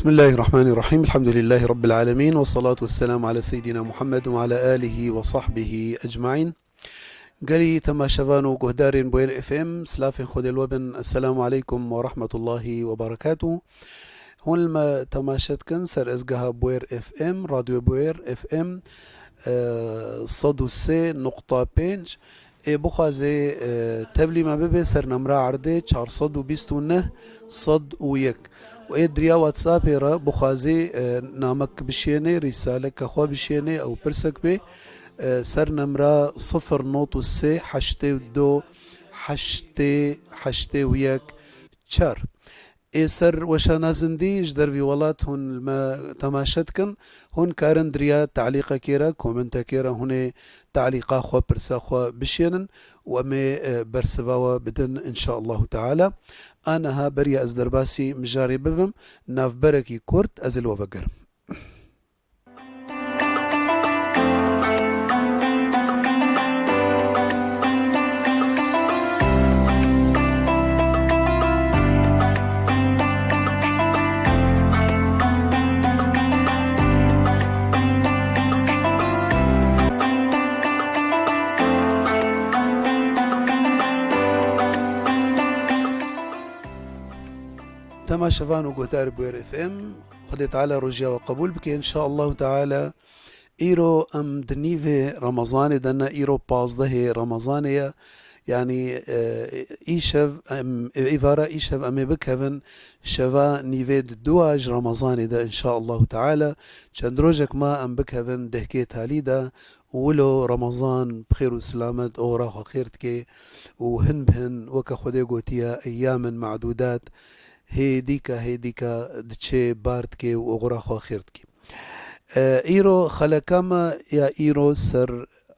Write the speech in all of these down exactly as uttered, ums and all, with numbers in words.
بسم الله الرحمن الرحيم. الحمد لله رب العالمين، والصلاة والسلام على سيدنا محمد وعلى آله وصحبه أجمعين. Gelî temaşevan û guhdarên Bûyer F M, silafên Xwedê li we bin. Esselamu aleykum ve rahmetullahi ve berekatuh. Hûn li me temaşe dikin ser ezgeha Bûyer F M, Radyo Bûyer F M, e, sed û sê nokta pênc. Ê bixwazê, e, tevlî me bibe ser nemra erdê çar sed û bîst û neh sed û yek. Û ê diriya WhatsAppê re bixwazê, e, namek bişênê, rîsaleke xwe bişênê, ew pirsek bê, e, ser nemra sifir not û sê heştê û du heştê heştê û yek çar. Ê ser weşana zindî ji dervî welat hûn li me temaşe dikin, hûn karin diriya talîqekê re, komentekê re hûn ê talîqa xwe, pirsa xwe bişênin û em ê, e, bersiva we bidin inşaallahu teala. Aniha beriya ez derbasî mijarê bibim, navberekî kurt ez ê li we vegerim. Temaşevan û guhdarê Bûyer F M, Xwedê Teala rojiya we qebûl bike, inşaallahu teala. Îro em di nîvê Remezanê de ne, îro pazdehê Remezanê ye. Yanî, e, îşev, em, êvara îşev em ê bikevin şeva nîvê di dua ji Remezanê de, inşaallahu teala. Çend rojek ma em bikevin dehkê talî de û wilo Remezan bi xêr û silamet oxira xwe xêr dike û hin bi hin, weke Xwedê gotiye, eyyamen ma'dudat, hê dîka, hê dîka diçe bar dike û oxira xwe xêr dike. E, îro xeleka me ya îro ser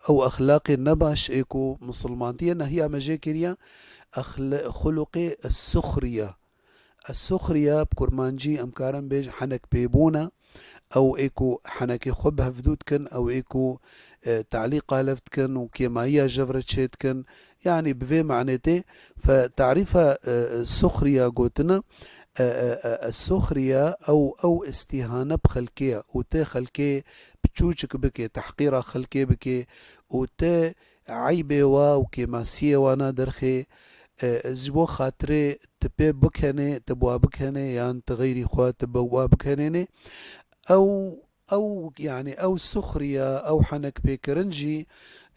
ew exlaqê nebaş ê ku misilmantiyê nehiya me jê kiriye, exle-, xuluqê es-suxriye. Es-suxriye bi kurmancî em karin bêjin henek pêbûn e. Ew ê ku henekê xwe bi hevdû dikin, ew ê ku, e, talîqa lev dikin û kêmayiya jev re çê dikin. Yanî bi vê manê tê, fe tarîfa, e, e, suxriya gotine, e, e, e, e, suxriya ew, ew îstîhane bi xelkê ye û tê xelkê piçûçik bike, tehqîra xelkê bike û tê eybê wa û kêmasiyê wana derxê, e, ji bo xatirê tu pê bikenê, tu bi wa bikenê yan tu xeyrî xwe tu bi wa bikenênê. Ew, ew, yanî ew suxriya, ew henekpêkirin jî,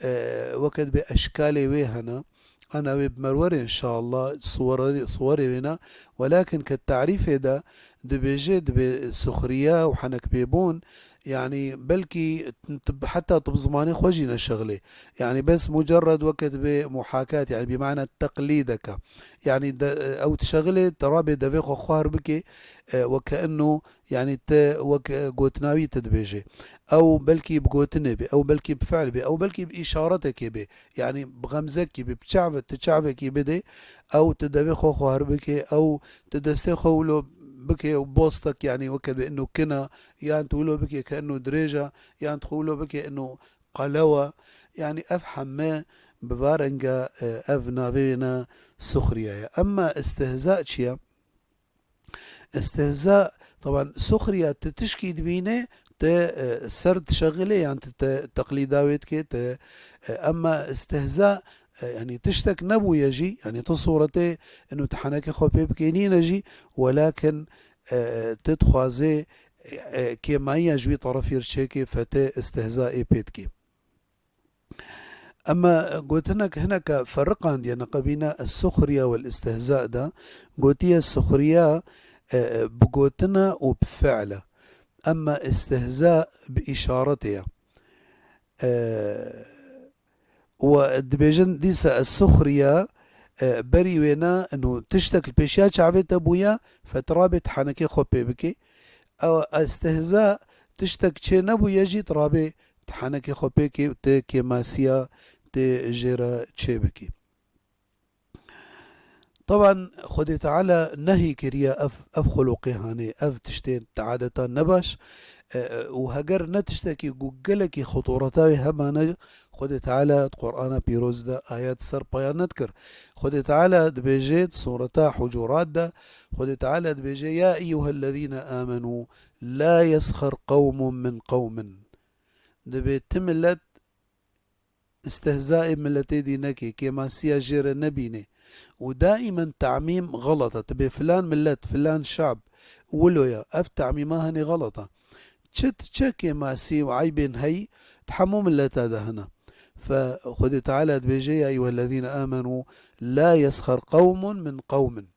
e, weke dibê eşkalê wê hene. Ana wê bi me re were inşallah, suwere-, suwerê wê ne. Welakin ke tarîfê de dibêje, dibê suxriya û henekpêbûn, yanî belkî tu, heta tu bi zimanê xwe jî neşexilê. Yanî bes mucerred weke dibê muhakat, yanî bi mana teqlîdeke. Yanî de, ew dişexilê, te rabê devê xwe xwar bike, e, weke enno Yanî te wek, e, gotina wî te dibêje. Ew belkî bi gotinê be, ew belkî bi fiil be, ew belkî bi îşaretekê be. Yanî bi xemzekî be, bi çav-, tu çavekî bide, ew tu devê xwe xwar bike, ew tu destê xwe wilo bike û bostek, yanî weke be ino kina, yan tu wilo bike ke ino dirêja, yan tu xwe wilo bike ino qelewa. Yanî ev heme bi va renga, e, ev navê wê ne suxriya ye. Emma istihza çi ye? Istihza, teban, suxriya tu tişkî dibîne, te, e, ser dişexile yan tu te teqlîda wê dike, te, e, emma istihza, e, yanî tiştek nebûye jî, yanî tu sûretê inu tu henekê xwe pê bikê nîne jî, welakin, e, tu dixwazê, e, kêmayiya ji wî terefî re çêkê, fe te istihza ê pê dikê. Ema gotinek hineke feriqandiye neqebîne es-suxriye wel-istihza de, gotiye suxriye, e, e, bi gotin e û bi fiil e. Ema istihza bi îşaretê ye. E, û dibêjin dîsa es-suxriye, e, berî wê ne, ino tiştek li pêşiya çavê te bûye, fetirabê tu henekê xwe pê bikê. Ew istihza tiştek çê nebûye jî tu rabê tu henekê xwe pê kê û tu kêmasiya tê jê re çê bikî. Teban Xwedê Teala nehî kiriye ev, ev xuluqê hanê, ev tiştê adeta nebaş, e, e, û heger ne tiştekî ku gelekî xutûreta wê hebane, Xwedê Teala di Qur'ana Pîroz de ayet ser paya nedikir. Xwedê Teala dibêje di Sureta Hucurat de, Xwedê Teala dibêje, "Ya eyyuhellezîne amenû, la yesxer qewmun min qewmin." Dibê ti milet istehzaê miletê dî neke, kêmasiya jê re nebîne. Û daîmen tamîm xelet e. Dibê filan milet, filan şab, wilo ye. Ev tamîma henê xelet e. Çi diçe kêmasî û eybên hey di hemû mileta de hene. Fe Xwedê Teala dibêje, "Ya eyyuhellezîne amenû, la yesxer qewmun min qewmin."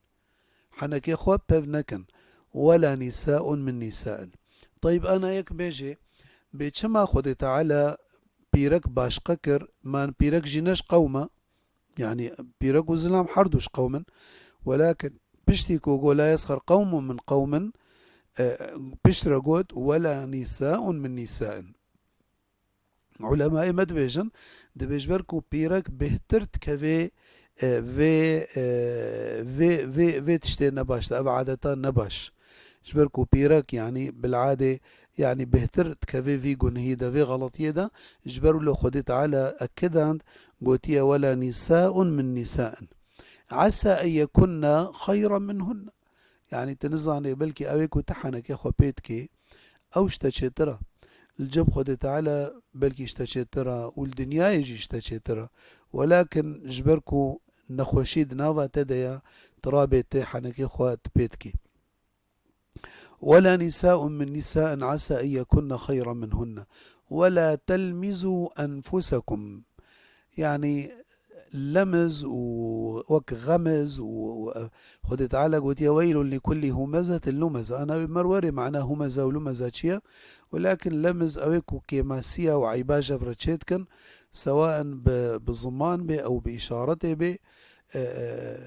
Henekê xwe pev nekin. "Wela nîsaun min nîsain." Teyb, ana yek bêje, bê çima Xwedê Teala pîrek başqe kir, man pîrek jî ne ji qewm e? Yanî pîrek û zilam her du ji qewm in. Welakin piştî ku got, "La yesxer qewmun min qewmin", e, piştre got, "Wela nîsaun min nîsain." Ulemayê me dibêjin, dibê ji ber ku pîrek bêhtir dikevê, e, vê, e, vê, vê, vê tiştê nebaş de, ev adeta nebaş. Ji ber ku pîrek, yanî bil'adê, yanî bêhtir dikevê vî gunhî de, vê xeletiyê de, ji ber wilo Xwedê Teala ekidand, gotiye, "Wela nîsaun min nîsain. Asa en yekunna xeyran minhunne." Yanî tu nizanê, belkî ew ê ku tu henekê xwe pê dikê, ew ji te çêtir e. Li cem Xwedê Teala belkî ji te çêtir e û li dinyayê jî ji te çêtir e. Welakin ji ber ku nexweşî di nava te de ye, tu rabê tê henekê xwe tu pê dikî. "Wela nîsaun min nîsain asa en yekunne xeyran minhunne. Wela telmizû enfusekum." Yanî lemiz û wek xemiz û, û, Xwedê Teala gotiye, "Weylun li kullî humezetin lumeze." Ana wê mer werê mana humeze û lumeze çi ye? Welakin lemiz ew ê ku kêmasiya û eyba ji hev re çêdikin, sewaen bi, bi ziman bê ew bi îşaretê bê, e, e,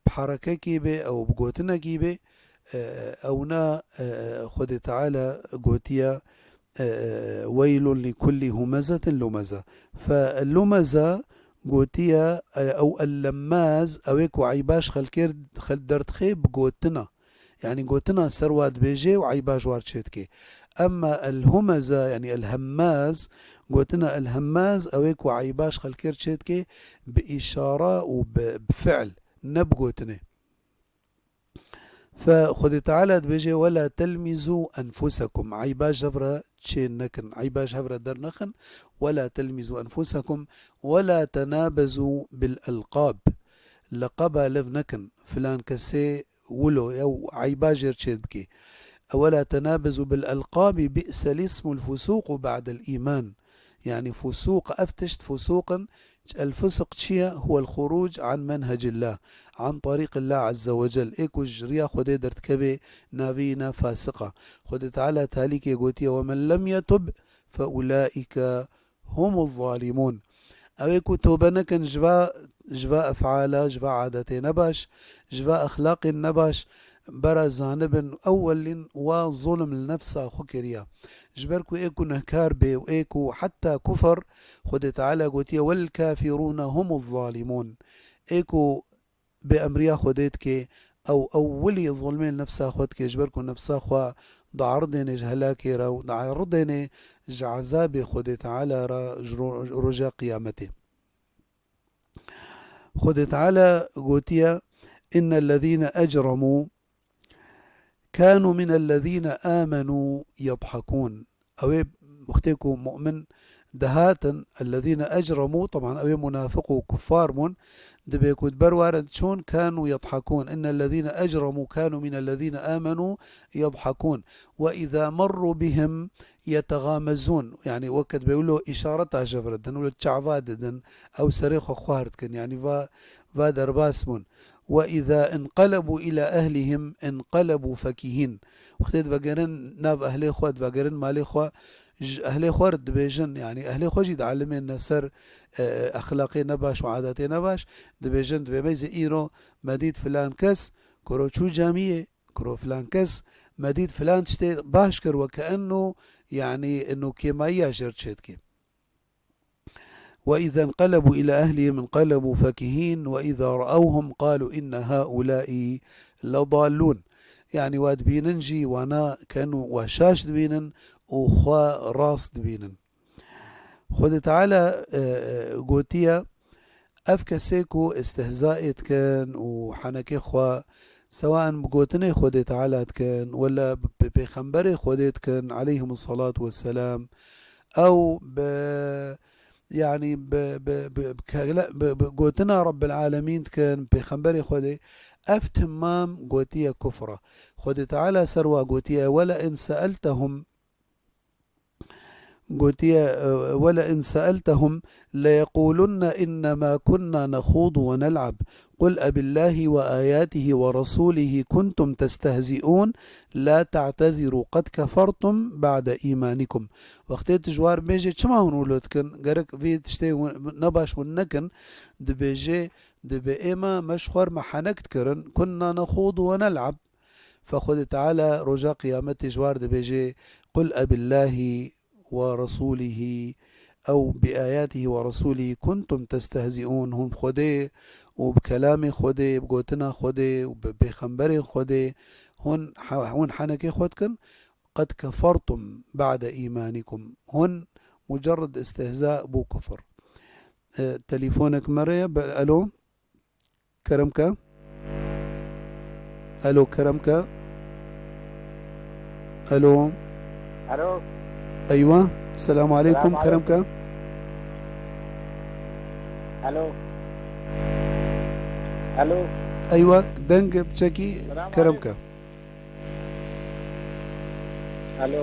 bi herekekî bê ew bi gotinekî bê, e, ewna, e, e, Xwedê Teala gotiye, e, e, "Weylun li kullî humezetin lumeze." Fe lumeze gotiye, e, ew el-lemmaz, ew ê ku eyba ji xelkê r-, xel derdixê bi gotina. Yanî gotina ser wa dibêje û eyba ji war çêdike. Emma el-humeze, yanî el-hemmaz, gotina el-hemmaz, ew ê ku eyba ji xelkê r çêdike bi îşara û bi, bi fi'l, ne bi gotinê. Fe Xwedê Teala dibêje, "Wela telmîzû enfusekum." Eyba ji hev re çê nekin, eyba ji hev re dernexin. "Wela telmîzû enfusekum, wela tenabezû bil elqab." Leqeba lev nekin. Filan kesê wilo ye û eyba jêr çê bikê. "Wela tenabezû bil elqabi bi'sel ismul fusûqu ba'del îman." Yanî fusûq, ev tişt fusûq in. El fusq çi ye? Huwel xurûc an menhecillah, an tarîqillah azze ve cel. Ê ku ji riya Xwedê derdikeve, navê ne fasiq e. Xwedê Teala talîkê gotiye, "Ve men lem yetub fe ulaîke humuz zalimûn." Ew ê ku tobe nekin ji va, ji va efala, ji va adetê nebaş, ji va exlaqên nebaş, bera zanibin, ewwelîn wa zulm li nefsa xwe kiriye. Ji ber ku ê gunehkar bê û ê ku heta kufr, Xwedê Teala gotiye, "Wel kafirûne humuz zalimûn." Ê ku bêemriya Xwedê dike, ew ewwelî zulmê li nefsa xwe dike, ji ber ku nefsa xwe diaridêne ji helakê re û diaridêne ji ezabê Xwedê Teala re ji ro-, roja qiyametê. Xwedê Teala gotiye, "Innellezîne ecremû kânû minellezîne âmenû yedhekûn." Ew ê wextê ku mu'min dihatin, ellezîne ecremû, teban ew ê munafiq û kuffar bûn, dibê ku di ber warin çûn, kânû yedhekûn. Innellezîne ecremû kânû minellezîne âmenû yedhekûn. Ve izâ merrû bihim yetexamezûn. Yanî weke dibê wilo îşareta ji vir didin, wilo çava didin, ew serê xwe xwar dikin. Yanî va, va derbas bûn. Ve izâ inqelebû ilâ ehlihim inqelebû fekihîn. Wextê divegerin nav ehlê xwe, divegerin malê xwe, ji ehlê xwe re dibêjin, yanî ehlê xwe jî dialimêne ser, e, exlaqê nebaş û adatê nebaş, dibêjin, dibê me zî îro me dît filan kes, kuro çû camiyê, kuro filan kes, me dît filan tiştê baş kir, weke enno, yanî enno kêmayiya jêr çêdike. وإذا انقلبوا إلى أهلهم انقلبوا فكهين وإذا رأوهم قالوا إن هؤلاء لضالون. Yani wa dibînin jî wana ken û wa şaş dibînin û xwe rast dibînin. Xwedê Teala, e, e, gotiye, ev kesê ku istihzaê dikin û henekê xwe, sewaen bi gotinê Xwedê Teala dikin, wela bi pêxemberê Xwedê dikin, aleyhimus salatu vesselam, ew bi, yanî bi, bi, bi, bi kele-, bi, bi gotina Rabbil Alemîn dikin, pêxemberê Xwedê, ev timam gotiye kufr e. Xwedê Teala ser wa gotiye, "Wele in seeltehum", gotiye, e, "Wele in seeltehum leyequlunne innema kunna nexudu ve nel'ab. Qul ebillahi ve ayatihi ve rasulihi kuntum testehziun. La ta'teziru qed kefertum ba'de imanikum." Wextê tu ji war bêjê, "Çima hûn wilo dikin? Gerek vê tiştê hûn, ne baş hûn nekin?" Dibêjê, "Dibê ême me ji xwe re me henek dikirin, kunna nexudu ve nel'ab." Fe Xwedê Teala roja qiyametê ji war dibêje, "Qul ebillahi ve rasulihî ew bi ayatihî ve rasulihî kuntum testehziun." Hûn bi Xwedê û bi kelamê Xwedê, bi gotina Xwedê û bi pêxemberên Xwedê hûn he-, hûn henekê xwe dikin, "Qed kefertum ba'de îmanikum." Hûn mucerred istihza bû kufr. E, telefonek me re ye. Be-, alo? Kerem ke. Alo, kerem ke. Alo. Alo. Eywa. Selamu aleykum. Selamu kerem ke. Alo. Alo. Eywa, deng biçekî. Selamu kerem aleykum. Ke. Alo.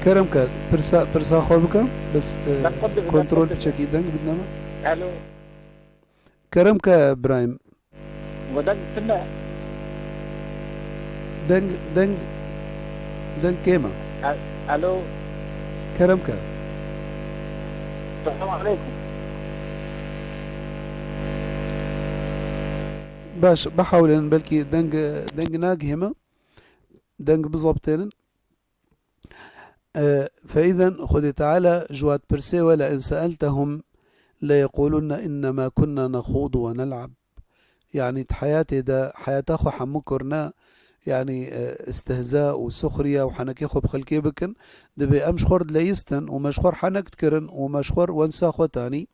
Kerem ke, pirsa, pirsa xwe bike. Bes, e, kontrol biçekî deng bidine me. Alo. Kerem ke Birahîm. Got deng tune. Deng, deng, deng kêm e. A-, alo. Kerem ke. Selamu aleykum. Baş, bihewlin belkî deng, deng nagihê me. Deng bizabtênin. E, feîzen Xwedê Teala ji we dipirsê, "Wele in seeltehum leyequlunne innema kunna nexudu ve nel'ab." Yanî di heyatê de, heyata xwe hemû kirine, yanî, e, istihza û suxriye û henekê xwe bi xelkê bikin, dibê em ji xwe re dileyistin û me ji xwe re henek dikirin û me ji xwe re wensa xwe tanî.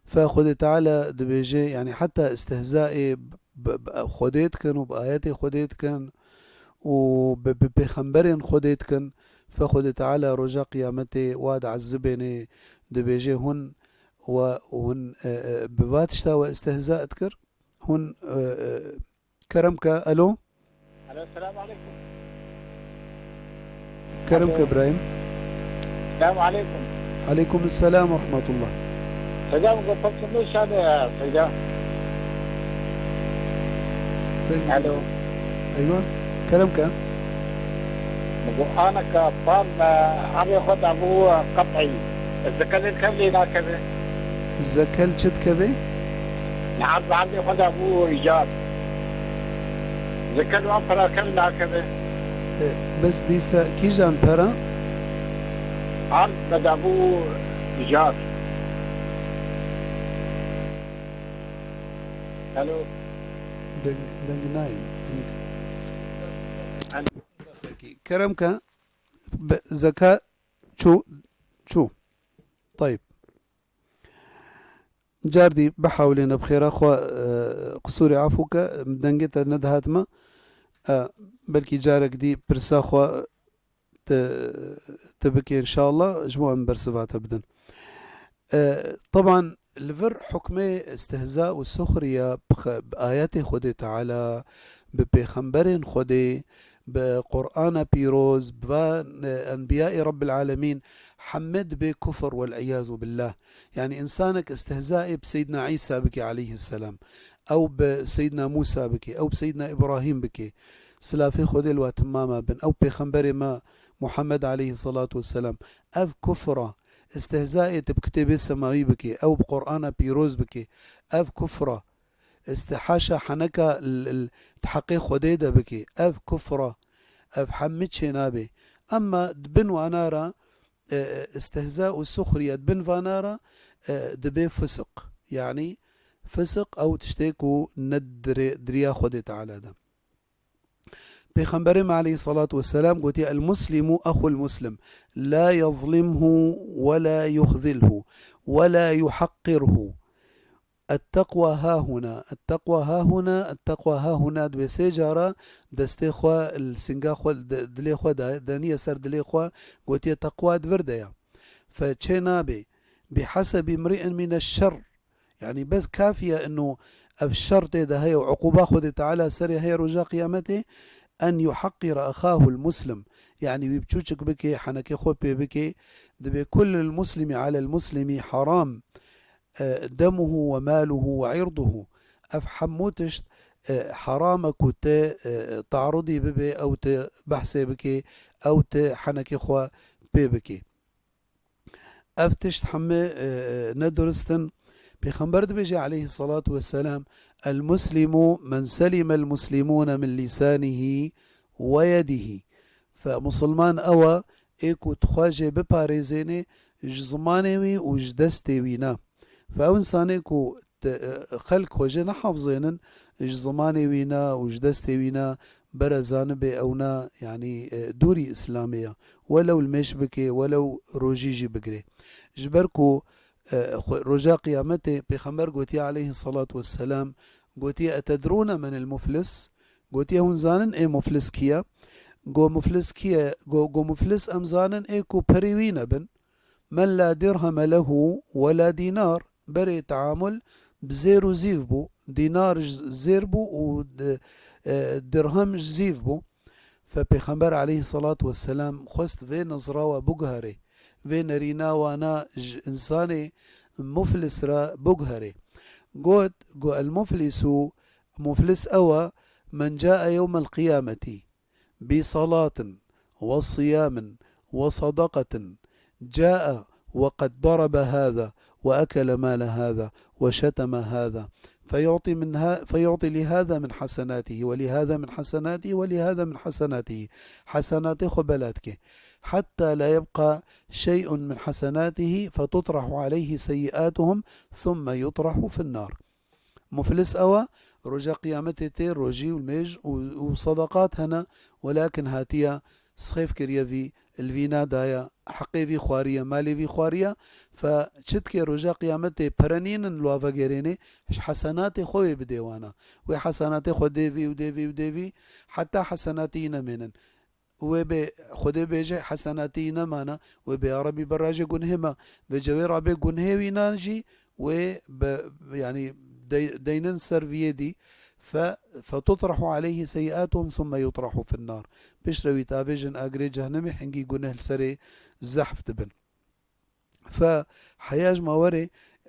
Fe Xwedê Teala dibêje, yanî heta istihzaê bi, bi, bi Xwedê dikin û bi ayetê Xwedê dikin û bi, bi pêxemberên Xwedê dikin, fe Xwedê Teala roja qiyametê wa diezibênê, dibêje, "Hûn we, hûn, e, e, bi va tişta we istihza dikir? Hûn, e, e, Kerem ke, alo. Alo, selamu aleykum. Kerem ke, Ibrahim. Selamu aleykum. Aleykum selam ve rahmetullah. Seyda, min got, pepçe nêşane, Seyda. Alo. Eywa. Kerem ke. Min got, aneka pal me, evê xwe dabû qet'î. Zekelê kev lê nakeve. Zekel çi dikeve? Li erd, erdê xwe de bû îcar. Zekel wan pera kev nakeve. E, bes dîsa kîjan pera? Erd me de bû îcar. Alo. Deng, deng nayê. Alo. Kerem ke, be, zeka çû, çû. Tayib. Cardî bihewlêne bi xêra xwe, e, qisûrê efû ke, dengê te nedihat me. E, belkî carek dî pirsa xwe te, te bike înşallah, ji bo em bersiva te bidin. E, teban li vir hukmê istihza û suxriya bi xe-, bi ayetê Xwedê Teala, bi pêxemberên Xwedê, bi Qur'ana pîroz, bi van, e, enbiyayê Rabbil Alemîn, heme dibê kufr, wel iyazu billah. Yanî însanek istihzayê bi Seydina Îsa bike aleyhisselam, ew bi Seydina Mûsa bike, ew bi Seydina Îbrahîm bike, silafê Xwedê li we timama bin, ew pêxemberê me Muhammed aleyhisselatu vesselam, ev kufr e. Istihzayê tu bi kitêbê semawî bike, ew bi Qur'ana pîroz bike, ev kufr e. Îşte haşa heneka l-, l-, di heqê Xwedê de bike, ev kufr e, ev hemî çênabe. Emma di bin wana re e, e, istihza û suxriye di bin vana re, e, dibe fisiq. Yanî fisiq ew tiştê ku ne dirê-, di riya Xwedê Teala de. Pêxemberê me aleyhissalatu vesselam gotiye, "El muslimu axul muslim, la yazlimhu ve la yuxzilhu ve la yuhaqqirhu." Etteqwa hahuna, etteqwa hahuna, etteqwa hahuna, dibê sê cara destê xwe li singa xwe, di-, dilê xwe da-, daniye ser dilê xwe, gotiye, "Teqwa di vir de ya." Fe çê nabe, "Bihasebi mri'in mine şer." Yanî bes kafiye ino ev şer tê de heye û uquba Xwedê Teala serê heye roja qiyametê, "en yuhaqqira axahul muslim." Yanî wî biçûçik bike, henekê xwe pê bike, dibê, "Kullul muslimi alel muslimi haram." E, demuhu ve maluhu ve irduhu. Ev hemû tişt, e, heram e ku te, e, taarudî bibe, ew te behsê bike, ew te henekê xwe pê bike. Ev tişt hemû, e, e, ne durist in. Pêxember dibêje aleyhissalatu vesselam, "El muslimu men selimel muslimûne min lîsanîhî ve yedîhî." Fe musulman ew e, ê ku dixwaze biparêzêne ji zimanê wî û ji destê wî ne. Fe ew insanê ku te-, xelk xwe jê nehafzênin, ji zimanê wî ne û ji destê wî ne, bere zanibê ew ne, yanî, e, dûrî Îslamê ye. Welew li mêş bike, welew rojî jî bigire. Ji ber ku, e, xwe-, roja qiyametê Pêxember gotiye aleyhissalatu vesselam, gotiye, "Etedrûne menil muflis?" Gotiye, "Hûn zanin ê muflis kî ye?" Go, "Muflis kî ye?" Go, go, "Muflis em zanin ê ku perê wî nebin. Men la dirheme lehu ve la dînar." Berê teamul bi zêr û zîv bû. Dînar ji zêr bû û di-, e, dirhem ji zîv bû. Fe Pêxember aleyhissalatu vesselam xwest vê nizra we biguherê, vê nerîna wana ji însanê muflis re biguherê. Got, got, "El muflisu, muflis ew e, men cae yewmel qiyameti bi salatin ve siyamin ve sadaqatin, cae ve qed daraba hâza ve ekele mâle hâza ve şeteme hâza. Feyu'ti min ha-, feyu'ti li hâza min hasenâtihî ve li hâza min hasenâtihî ve li hâza min hasenâtihî." Hesenatê xwe bela dike. "Hatta la yebqa şey'un min hasenâtihî fetutrahu aleyhi seyyi'âtuhum thumme yutrahu fin nâr." Muflis ew e, roja qiyametê tê rojî û mêj û, û sedeqat hene, welakin hatiye sixêf kiriye vî, li vî nadaye, heqê vî xwariye, malê vî xwariye, fe çi dike roja qiyametê pere nînin li wa vegerênê, ji hesenatê xwe wê bidê wana. Wê hesenatê xwe dê vî û dê vî û dê vî, heta hesenatî nemênin. Wê bê, Xwedê bêje hesenatî nemana, wê bê, "Ya Rebî, berajê gunhê me." Vê cewê rabê gunhê wî nan jî wê be, yanî dey-, deynin ser viyê dî. Fe, fetutrahu aleyhi seyyi'atuhum thumme yutrahu fin nar. Piştre wî tavêjin agirê cehnemê, hingî guneh li serê zehf dibin. Fe heya ji me were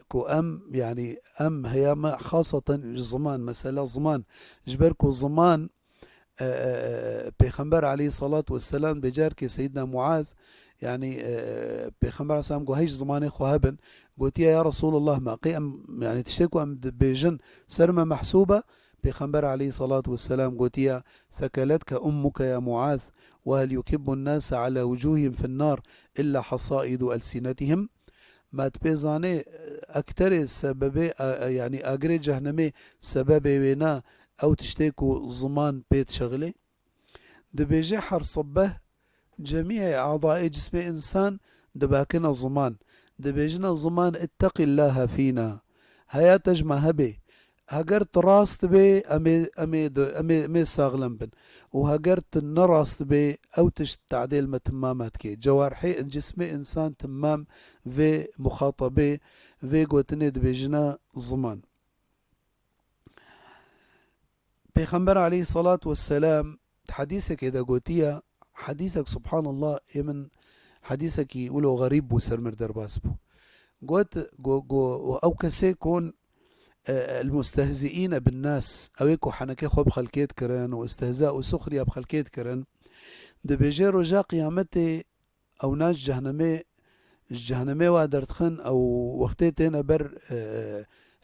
ku em, yanî em heya me xaseten ji ziman, mesela ziman, ji ber ku ziman, e, e, e, Pêxember aleyhissalatu vesselam bêcarkê Seyyidina Muaz, yanî, e, Pêxember aleyhisselam got, "Hey ji zimanê xwe hebin." Gotiye, "Ya Resulullah, me qê em, yanî tiştê ku em dibêjin ser me mehsûb e?" Pêxember aleyhissalatu vesselam gotiye, "Thekeletke ummuke ya Muaz, ve hel yukibbun nase ala wucuhihim fin nar illa hasaidu elsinetihim." Ma tu pê zanê, ekterê sebebê, e, e, yanî agirê cehnemê sebebê wê ne ew tiştê ku ziman pê dişexilê? Dibêje her sibbeh cemîê adaê cismê însan dibakine ziman. Dibêjine ziman, "Itteqillaha fîna." Heya te ji me hebê. Heger tu rast bê, em ê, em ê, em ê, em ê saxlem bin. Û heger tu ne rast bê, ew tişt tadê li me timama dike. Cewarhê, cismê însan timam vê muxatabê, vê gotinê dibêjine ziman. Pêxember aleyhissalatu vesselam di hedîsekê de gotiye, hedîsek subhanallah, ê min hedîsekî wilo xerîb bû, ser mir derbas bû. Got, go, go, ew kesê kon, e, el mustehziîne bin nas, ew ê ku henekê xwe bi xelkê dikirin û istehza û suxriya bi xelkê dikirin, dibêje roja qiyametê ew na ji cehnemê, ji cehnemê wa derdixin, ew wextê têne ber, e,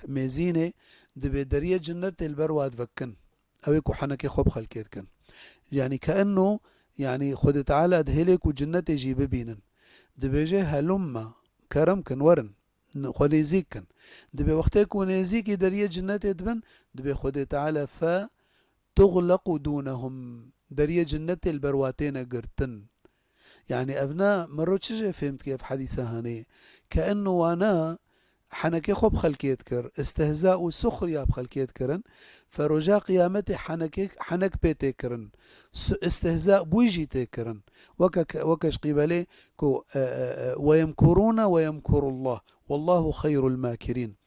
mêzînê, dibê deriyê cinnetê li ber wa divekin. Ew ê ku henekê xwe bi xelkê dikin. Yanî ke enno, yanî Xwedê Teala dihêlê ku cinnetê jî bibînin. Dibêje, "Helumma, kerem kin, werin, n-, xwe nêzîk kin." Dibê wextê ku nêzîkî deriyê cinnetê dibin, dibê Xwedê Teala, "Fe tuxlequ dûnehum." Deriyê cinnetê li ber wa têne girtin. Yani ev ne mero çi jê fêm dike ev hedîse hanê? Ke enno wana henekê xwe bi xelkê dikir, istihza û suxriya bi xelkê dikirin, fe roja qiyametê henekê, henek pê tê kirin, su-, istihza bûyî jî tê kirin. Weke ke-, weke ji qîbelê ku, e, e, e, "Ve yemkurûne ve yemkurullah, wallahu xeyrul makirîn."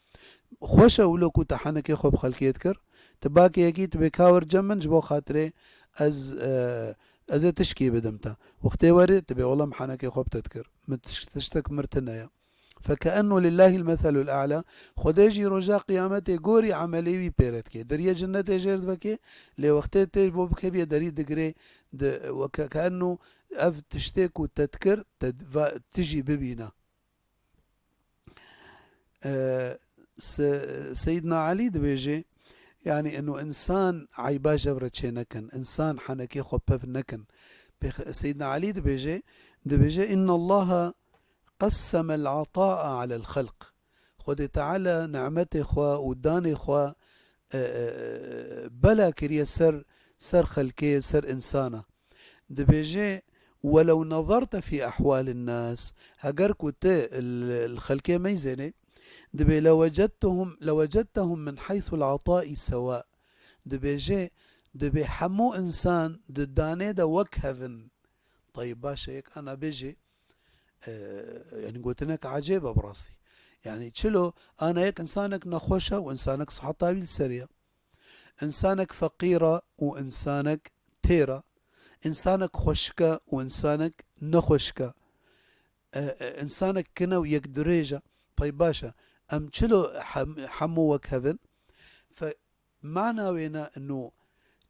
Xweş e wilo ku te henekê xwe bi xelkê dikir, tu bakê yekî tu bê ka wer cem min ji bo xatirê ez, e, ez ê tişkî bidim te. Wextê werê tu bê wela min henekê xwe bi te dikir. Min tiş-, tiştek mir tune ye. Fekeennu lillahil meselul a'la. Xwedê jî roja qiyametê gorî emelê wî pê re dike. Deriyê cinnetê jêr divekê, lê wextê tê bo bikeviyê derî digirê, di, weke, keennu ev tiştê ku te dikir, te va-, tu jî bibîne. E, Se-, Seyyidna Elî dibêje, yani, eno însan eyba ji hev re çê nekin, însan henekê xwe pev nekin. Pêx-, Seyyidna Elî dibêje, dibêje, "Innallaha qessemel ata'a alel xelq." Xwedê Teala nimetê xwe û danê xwe, e, e, e, bela kiriye ser, ser xelkê, ser însana. Dibêje, "Welew nezerte fî ehwalin nas", heger ku tu li, li xelkê meyzênê, dibê, "lewecettehum, lewecettehum min heysul ataî sewa." Dibêje, dibê hemû însan di danê de wek hev in. Tayîb, baş e, yek ana bêjê, e, yani gotinek ecêb e bi rastî. Yani çilo, ana yek însanek nexweş e û însanek siheta wî li serê ye. Însanek feqîr e û însanek têr e. Însanek xweşik e û însanek nexweşik e. E, e, însanek kin e û yek dirêj e. Pey baş e. Em çilo hem-, hemû wek hev in? Fe-, mana wê ne ino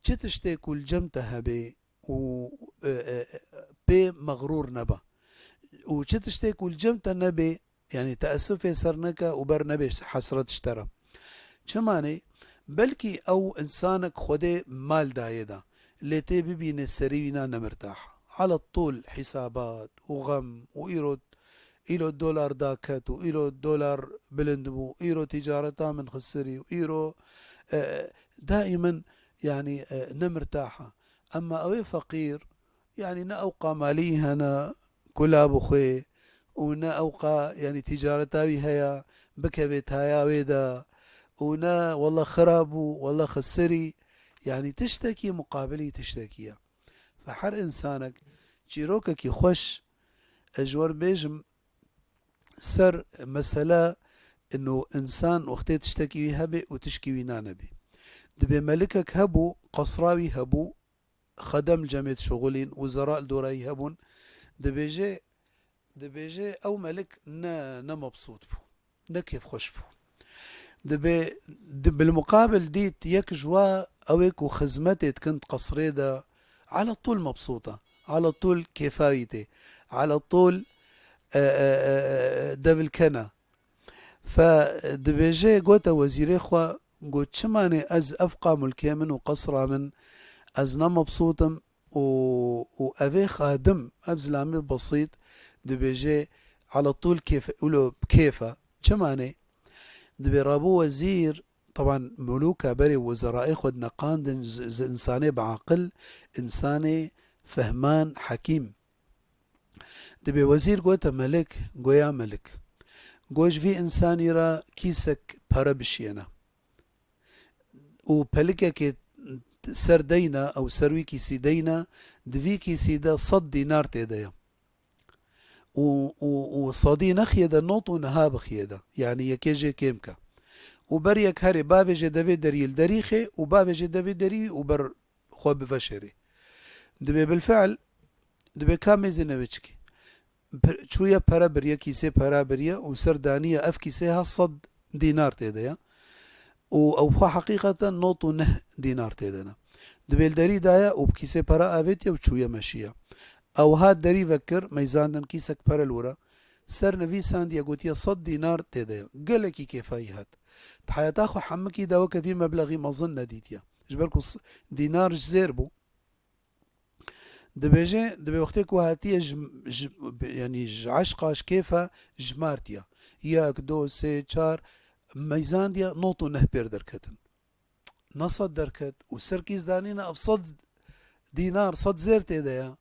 çi tiştê ku li cem te hebe û, e, e, pê mexrûr nebe. Û çi tiştê ku li cem te nebe, yani teessufê ser neke û ber nebê hesret ji te re. Çima ne? Belkî ew însanek Xwedê mal dayê de, lê tê bibîne serî wîna nemirtah. Ala tûl hîsabat û xem û îro, îro dolar daket û îro dolar bilind bû, îro tîcareta min xisirî û îro, e, daimen, yani, e, nemirtah e. Emma ew ê feqîr, yani ne ewqa malî hene kula bixwe û ne ewqa, yani tîcareta wî heye bikeve taya wê de û ne wele xira bû, wele xisirî, yani tiştekî muqabilî tiştekî ye. Fe her însanek çîrokekî xweş, ez ji we re bêjim, ser mesela ino însan wextê tiştekî wî hebe û tişkî wî nanebî. Dibê melikek hebû, qesra wî hebû, xedem li cemê dişuxulîn, wizera li dora wî hebûn. Dibêje, dibêje ew melik ne, ne mebsût bû, ne kêfxweş bû. Dibê, di, bilmuqabil dît yek ji wa ew ê ku xizmetê dikin di qesrê de, ala tûl mebsût e, ala tûl kêfa wî tê, ala tûl, e, e, e, e, devilken e. Fe dibêje, gote wezîrê xwe, got, "Çima ne ez evqa mulkê min û qesra min, ez ne mebsût im û, û ev ê xadim, ev zilamê besît, dibêje, ala tûl kêf, wilo bi kêf e. Çima ne?" Dibê rabû wezîr, teban mulûka berê wezeraê xwe dineqandin, ji, ji însanê bi aqil, însanê fehman, hekîm. Dibê wezîr gote melik, go ya melik, go ji vî însanî re kîsek pere bişiyene û pelikekê ser deyne, ew ser wî kîsî deyne, di vî kîsî de sed dînar tê de ye. Û, û, û sedî nexiye de, not û niha bixiye de. Yanî yekê jê kêm ke. Û ber yek herê, bavêje devê deriyê li derî xê û bavêje devê derî û ber xwe biveşêrê. Dibê bilfe'l, dibê ka mêzê newê çikî. Pe-, çûye pere biriye, kîsê pera biriye û ser daniye ev kîsê ha sed dînar tê de ye. Û ew xwe heqîqeten not û neh dînar tê de ne. Dibê li derî daye û bi kîsê pera avêtiye û çûye meşiye. Ew hat derî vekir, meyzandin kîsek pere li wir e. Ser nivîsandiye, gotiye sed dînar tê de ye. Gelekî kêfa wî hat. Di heyata xwe hemikî de weke vî meblexî mezin nedîtiye. Ji ber ku s-, dînar ji zêr bû. Dibêje, dibê wextê ku hatiye ji, ji, yanî ji eşqa, ji kêfa jimartiya. Yek, do, sê, çar, meyzandiya, nod û neh pêr derketin. Ne sed derket û serkî zdanîne ev sed dînar, sed zêr tê de ya.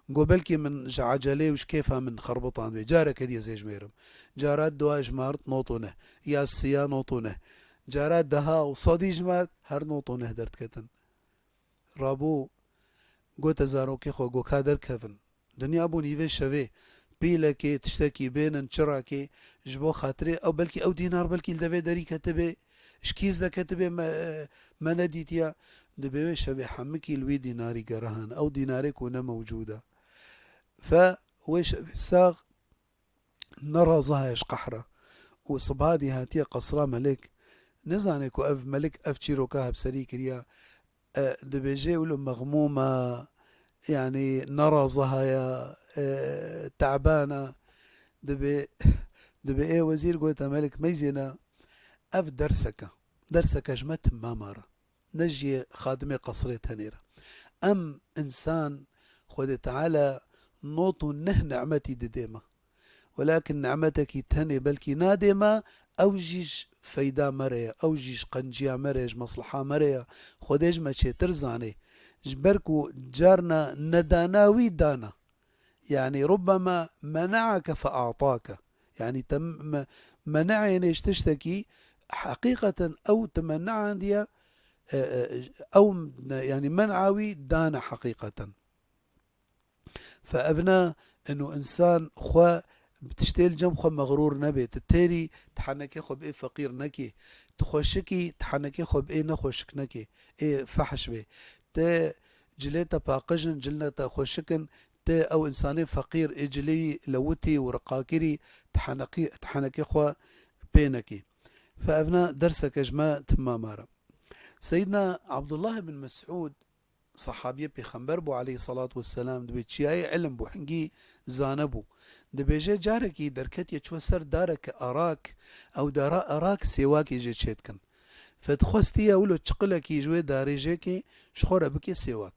Go belkî min ji ecelê û ji kêfa min xerbitan bê. Careke diye zê jmêrim. Cara dua jmart, nod û neh. Ya siya, nod û neh. Cara deha û sedî jmart, her nod û neh derdiketin. Rabû, gote zarokê xwe, go ka derkevin. Dinya bû nîvê şevê. Pîlekê, tiştekî bênin, çirakê, ji bo xatirê ew, belkî ew dînar belkî li devê derî ketibê, ji kîs de ketibê, me, me nedîtiya. Dibê wê şevê hemikî li wî dînarî gerihan. Ew dînarê ku ne mewcûd e. Fe wê şevê sax nerazihaye ji qehra û sibha dî hatiye qesra melik. Nizane ku ev melik ev çîroka hevserî kiriya. E, dibêje wilo mexmûm e, yanî nerazihaye, e, teban e. Dibê, dibê ê wezîr gote melik meyzêne, ev derseke. Derseke ji me timma mare. Ne jiyê xadimê qesrê tenê re. Em însan Xwedê Teala nod û neh nimetî didê me. Welakin nimetekî tenê belkî nadê me, ew jî ji feyda me re ye, ew jî ji qenciya me re ye, ji mesleha me re ye. Xwedê ji me çêtir zanê. Ji ber ku carna nedana wî dana. Yanî rubbema mene'eke fe a'take. Yanî te me-, mene'ênê ji tiştekî, heqîqeten ew temenneandiye, e, e, ew ne-, yanî men'a wî dane heqîqeten. Fe ev ne, ino însan xwe bi tiştê li cem xwe mexrûr nebe. Tu têrî, tu henekê xwe bi ê feqîr nekê. Tu xweşikî, tu henekê xwe bi ê nexweşik nekê. Ê fehş bê. Te cilê te paqij in, cilnê te xweşik in, tu ew însanê feqîr ê cilê wî lewitî û riqakirî, tu henekî-, tu henekê xwe pê nekî. Fe ev ne derseke ji me timma mare. Seyyidna Abdullah bin Mes'ud, sahabiyê Pêxember bû aleyhissalatu vesselam, dibê çiyayê ilim bû, hingî zane bû. Dibêje carekî derketiye çûye ser dareke arak, ew dara arak sêwakê jê çêdikin. Fe dixwestiye wilo çiqilekî ji wê darê jêkê ji xwe re bike sêwak.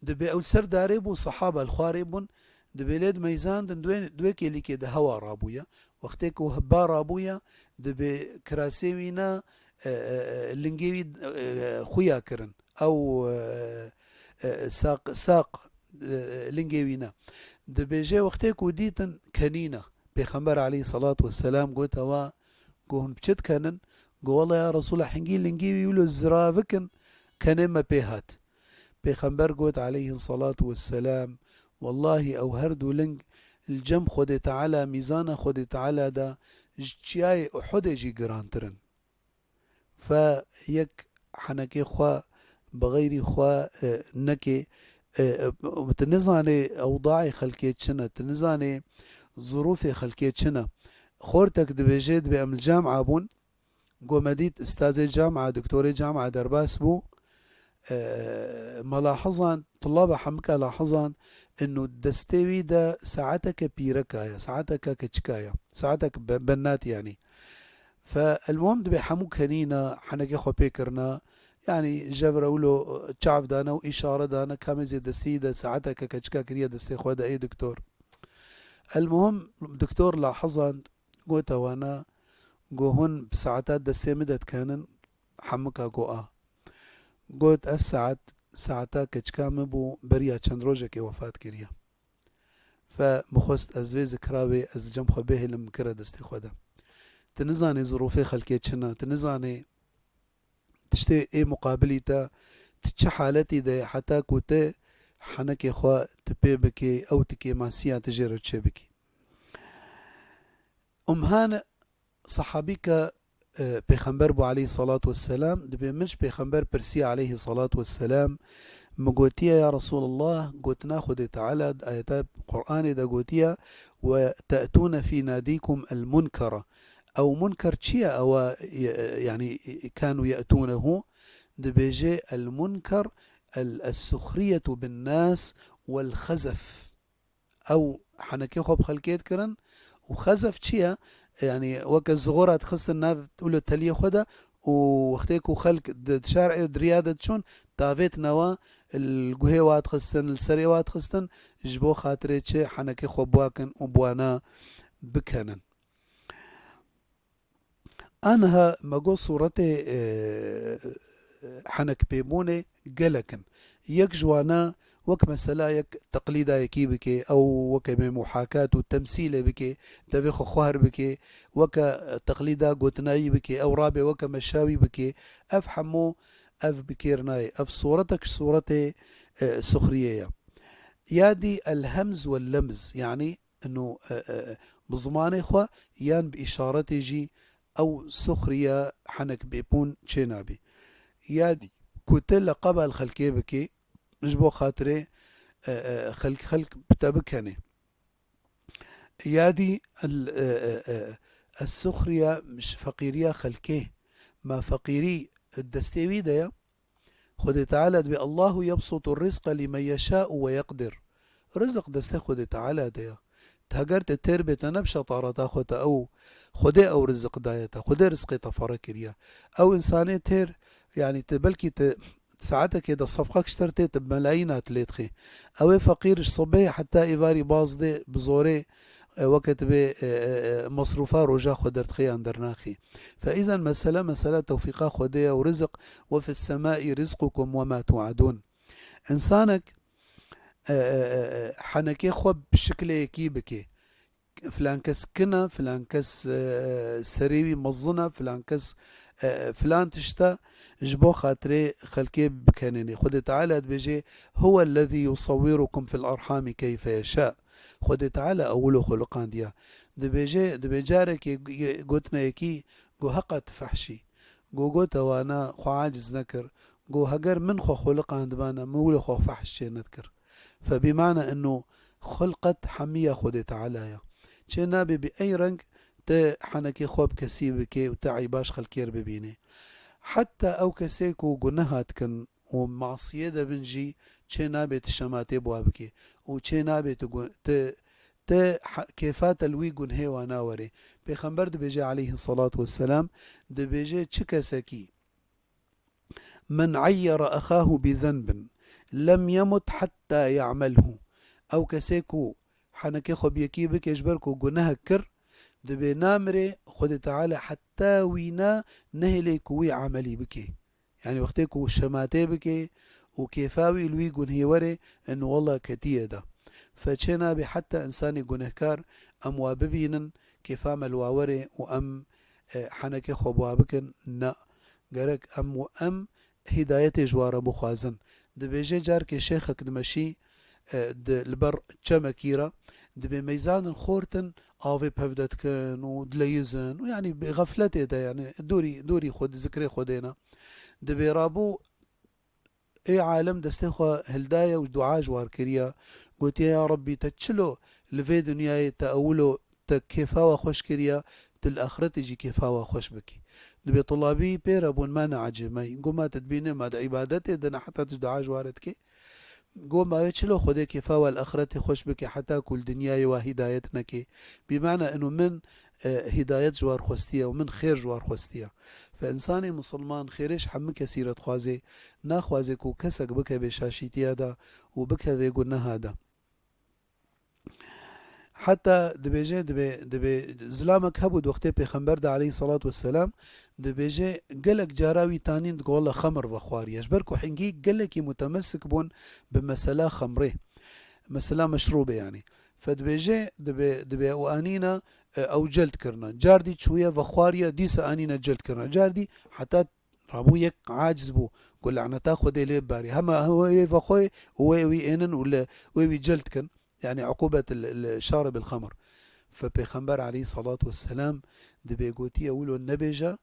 Dibê ew ser darê bû, sehaba li xwarê bûn, dibê lê dimeyzandin, di wê, di wê kêlîkê de hewa rabûye. Wextê ku heba rabûye, dibê kirasê wî ne, e, e, e, lingê wî, e, e, xuya kirin. Ew, e, e, saq, saq, e, lingê wî ne. Dibêje wextê ku dîtin kenîne. Pêxember aleyhissalatu vesselam gote wa, go hûn bi çi dikenin? Go wela ya Resûla hingî lingê wî wilo ziravik in, kenê me pê hat. Pêxember got aleyhi salatu vesselam, wellahî ew her du ling li cem Xwedê Teala, mîzana Xwedê Teala de ji çiyayê Uhudê jî girantir in. Fe yek henekê xwe bi xeyrî xwe, e, nekê, e, e, tu nizanê ewdayê xelkê çi ne, tu nizanê zirûfê xelkê çi ne. Xortek dibêje, dibê em li camia bûn, go me dît, ustazê camia, doktorê camia derbas bû. E, me lahizand, tulaba hemika lahizand, inu destê wî de saeteke pîreka ye, saeteke keçika ye, saetek be-, bennat yanî. Fe elmuhim dibê hemû kenîna, henekê xwe pê kirina, yanî jev re wilo çav dane û îşare dane, kamê zê destê wî de saeteke keçika kiriye destê xwe de, ê doktor. Elmuhim doktor lahizand, gote wana, go hûn bi saeta destê min de dikenin, hemika go a. Got, ev saet, saeta keçika min bû, beriya çend rojekê wefat kiriye. Fe bixwest ez vê zikra wê, ez cem xwe bihêlim, bikire destê xwe de. Tu nizanê zirûfê xelkê çi ne, tu nizanê tiştê ê muqabilî te, tu çi haletî de ye, heta ku tu henekê xwe tu pê bikê, ew tu kêmasiya tu jê re çêbikî. Umhane, sahabîka, e, Pêxember bû aleyhissalatu vesselam, dibê min ji Pêxember pirsiye aleyhissalatu vesselam, min gotiye, ya Resulallah, gotina Xwedê Teala di ayeta Qur'anê de gotiye, "Ve te'tûne fî nadîkum el munkera." Ew munker çi ye ewa, e, yanî, e, kanu ye'tûnehu? Dibêje, "El munker, el, es-suxriyetu bin nas vel xezef." Ew henekê xwe bi xelkê dikirin û xezef çi ye? Yanî weke zixora dixistin nav wilo teliyê xwe de û wextê ku xelk di, di şarê, di riya de diçûn, tavêtine wa, li guhê wa dixistin, li serê wa dixistin, ji bo xatirê çi henekê xwe biwakin û bi wana bikenin. Aniha me got sûretê, e, henek pêbûnê gelek in. Yek ji wana wek mesela yek teqlîda yekî bike, ew weke bê muhakat û temsîlê bike, devê xwe xwar bike, weke teqlîda gotinayî bike, ew rabe weke meşawî bike, ev hemû ev bi kêr nayê. Ev sûretek ji sûretê, e, suxriyê ye. Ya dî el-hemz wel-lemz, yanî ino, e, e, e, bi zimanê xwe yan bi îşaretê jî ew suxriya henek bêpûn çênabî. Ya dî ku tu leqeba li xelkê bikê, ji bo xatirê, e, e, xelk, xelk bi te bikenê. Ya dî el, e, e, e, ez suxriya ji feqîriya xelkê, ma feqîrî di destê wî de ye. Xwedê Teala dibê, "Allahu yebsutu rizqa limen yeşa'u ve yeqdir." Rizik destê Xwedê Teala de ye. Te heger te têr bê, te ne bi şetareta xwe te ew, Xwedê ew rizik daye te, Xwedê rizqê te fere kiriye. Ew însanê têr, yanî te belkî te saetekê de sefqek ji te re tê, te bi melayîna te lê dixê. Ew ê feqîr ji sibehê heta êvarî bazdê bi zorê, e, weke dibê, e, e, e, mesrûfa roja xwe derdixê yan dernaxê. Fe îzen mesele, mesele tewfîqa Xwedê ye û rizik, "Ve fis semai rizqukum ve ma tu'adun." Însanek, e, e, e, e, henekê xwe bi şiklê yekî bike. Filan kes kin e, filan kes, e, serê wî mezin e, filan kes, e, filan tişt e, ji bo xatirê xelkê bikenênê. Xwedê Teala dibêje, "Huwellezî yusawwirukum fil arhami keyfe yeşâ." Xwedê Teala ew wilo xuliqandiya. Dibêje, dibê carekê gu-, ye-, gotineyekî, got, "Heqa tu fehşî." Got, "Gote wana xwe aciz nekir." Got, "Heger min xwe xuliqandibana, min wilo xwe fehş çê nedikir." Fe bî mana ino xulqet hemiya Xwedê Teala ya. Çê nabe bi ey reng te henekê xwe bi kesî bike û te eyba ji xelkê re bibîne. Heta ew kesê ku guneha dikin û masiyê de bin jî çê nabe tu şematê bi wa bike û çê nabe tu gu-, tu, tu he-, kêfa te li wî gunhê wa nawere. Pêxember dibêje aleyhisselatu vesselam, dibêje çi kesekî "Men eyyere ehahu bi zenbin lem yemut hatta ya'melhu." Ew kesê ku henekê xwe bi yekî bike ji ber ku gunehek kir, dibê namire Xwedê Teala heta wî na nehêlê ku wî amelî bike. Yanî wextê ku şematê bike û kêfa wî li wî gunhê were, in wela ketiye de. Fe çê nabe heta însanê gunehkar em wa bibînin, kêfa me li wa were û em, e, henekê xwe bi wa bikin? Na. Gerek em û em hîdayetê ji wa re bixwazin. Dibêje carkê şêxek dimeşî, e, di, li ber çemekî re, dibê meyzanin xortin, avê pevde dikin û dileyizin û yanî bi xefletê de, yanî dorî, dorî xwe, zikrê Xwedê ne. Dibê rabû ê alim destê xwe hildaye û dua ji war kiriye. Gotiye, "Ya Rabbî, te çilo li vê dinyayê te ewilo te kêfa we xweş kiriye, tu li axretê jî kêfa we xweş bikî." Dibê tulabî pê re bûn, "Ma neecibey." Got, "Ma tu dibînî, ma di îbadetê de ne, heta tu ji dua ji ware dikê?" Got, "Ma wê çilo Xwedê kêfa we li axretê xweş bike, heta ku li dinyayê we hîdayet neke?" Bîmana ino min, e, hîdayet ji war xwestiye û min xêr ji war xwestiye. Fe însanê misilman xêrê ji hemû kesî re dixwaze, naxwaze ku kesek bikeve şaşîtiya de û bikeve guneha de. Heta dibêje, dibê, dibê zilamek hebû di wextê Pêxember de aleyhisselatu vesselam, dibêje gelek cara wî tanîn digo, "Wela xemir vexwariye." Ji ber ku hingî gelekî mutemesik bûn bi mesela xemrê. Mesela meşrûbê yanî. Fe dibêje, dibê, dibê ew anîna, e, ew celd kirine. Car dî çûye vexwariye, dîsa anîne celd kirine. Car dî heta rabû yek aciz bû, ku laneta Xwedê lê bibarî. Hema wê vexwe û wê wî ênin û li wê wî cel dikin. Yanî uqûbet li, li şarib el xemr. Fe Pêxember aleyhissalatu vesselam dibê gotiye wilo nebêje,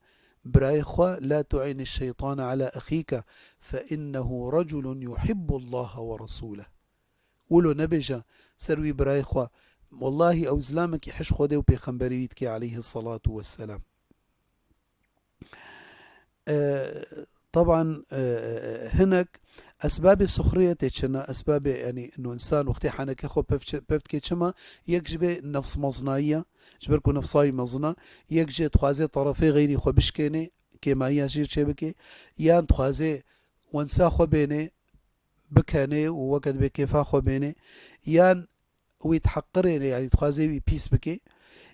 birayê xwe, "La tu'înî şeytane ala exîke, fe innehu reculun yuhibbullaha ve resûleh." Wilo nebêje ser wî birayê xwe, "Wellahî ew zilamekî hej Xwedê û Pêxemberî wî dike aleyhissalatu vesselam." E, teban, e, hinek esbabê suxriyetê çi ne? Esbabê, yanî, ino însan wextê henekê xwe pev çi-, pev dike çima? Yek ji bê nefs mezinayî ye, ji ber ku nefsa wî mezin e, yek jê dixwaze terefê xeyrî xwe bişkêne, kêmayiya jê çê bike, yan dixwaze wensa xwe bêne, bikenê û weke dibê kêfa xwe bênê, yan wî diheqirênê, yanî dixwazê wî pîs bikê,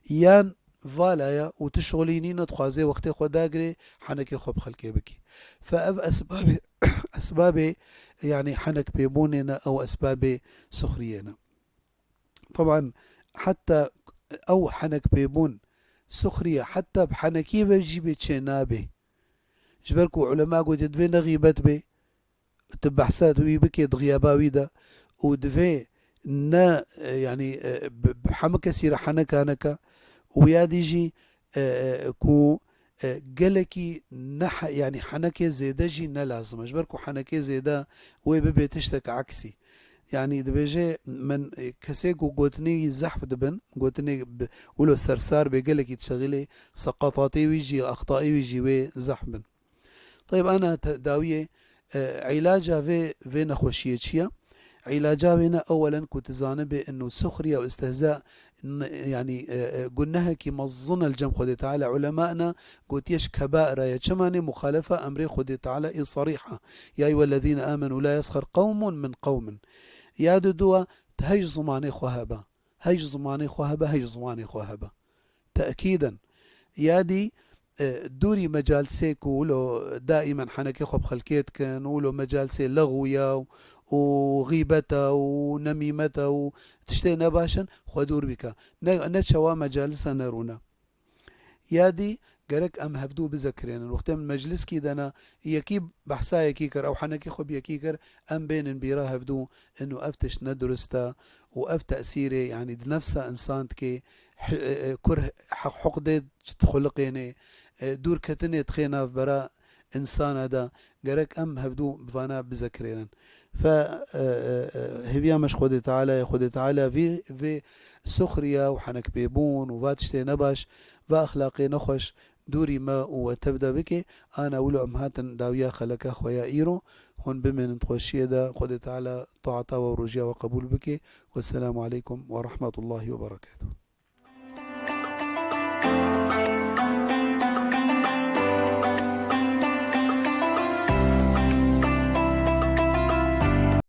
yan vala ye û tu şixulî nîne, dixwazê wextê xwe dagirê, henekê xwe bi xelkê bikê. Fe ev esbabê, esbabê, yanî henek pêbûnê ne, ew esbabê suxriyê ne. Teban, heta ew henek pêbûn suxriye, heta bi henekiyê ve jî bê çê nabê. Ji ber ku ulema gotiye divê ne xîbet bê, tu behsa wî bikê di xiyaba wî de û divê ne, e, yanî, e, bi, bi hemû kesî re heneka neke û ya dî jî, e, e, ku, e, gelekî ne he-, yanî henekê zêde jî ne lazim e. Ji ber ku henekê zêde wê bibê tiştek eksî. Yanî dibêje min, e, kesê ku gotinê wî zehf dibin, gotinê bi, wilo sersar bê gelekî dişexilê, seqatatê wî jî, extayê wî jî wê zehf bin. Teyb, ana te-, dawiyê, e, îlaca vê, vê nexweşiyê çi ye? Îlaca wê ne ewelen ku tu zanibê inu suxriye û istehza n-, yanî, e, e, gunehekî mezin el cem Xwedê Teala, ulema ne gotiye ji kebaira ye. Çima ne muxalefa emrê Xwedê Teala ê sarîha. Ya eyyuhellezîne amenû la yesxer qewmun min qewmin. Ya di dua, tu hej zimanê xwe hebe. Hej zimanê xwe hebe, hej zimanê xwe hebe. Tekîden. Ya dî, e, dûrî mecalsê ku wilo daîmen henekê xwe bi xelkê dikin, wilo mecalsê lexwî ya û, û xîbet e û nemîmet e û tiştê nebaş in, xwe dûr bike. Ne, ne çawa mecalis e, ne rûne. Ya dî gerek em hevdû bizekirênin. Wextê min mecliskî de ne, yekî behsa yekî kir, ew henekî xwe bi yekî kir, em bênin bîra hevdû, inu ev tişt ne durist e û ev tesîrê, yanî di nefsa însan dikê, hi-, e, e, kur he-, huqdê dixuliqênê, e, dûrketinê dixê navbera însana de, gerek em hevdû bi vana bizekirênin. Fe, e, e, e, hêviya me ji Xwedê Teala ye, Xwedê Teala vî, vê suxriya û henekpêbûn û va tiştê nebaş, va exlaqê nexweş dûrî me û we tev de bike. Ana wilo em hatin dawiya xeleka xwe ya îro, hûn bimênin di xweşiyê de, Xwedê Teala taata we û rojiya we qebûl bike. Wesselamu aleykum we rahmetullahi we berekatuhu.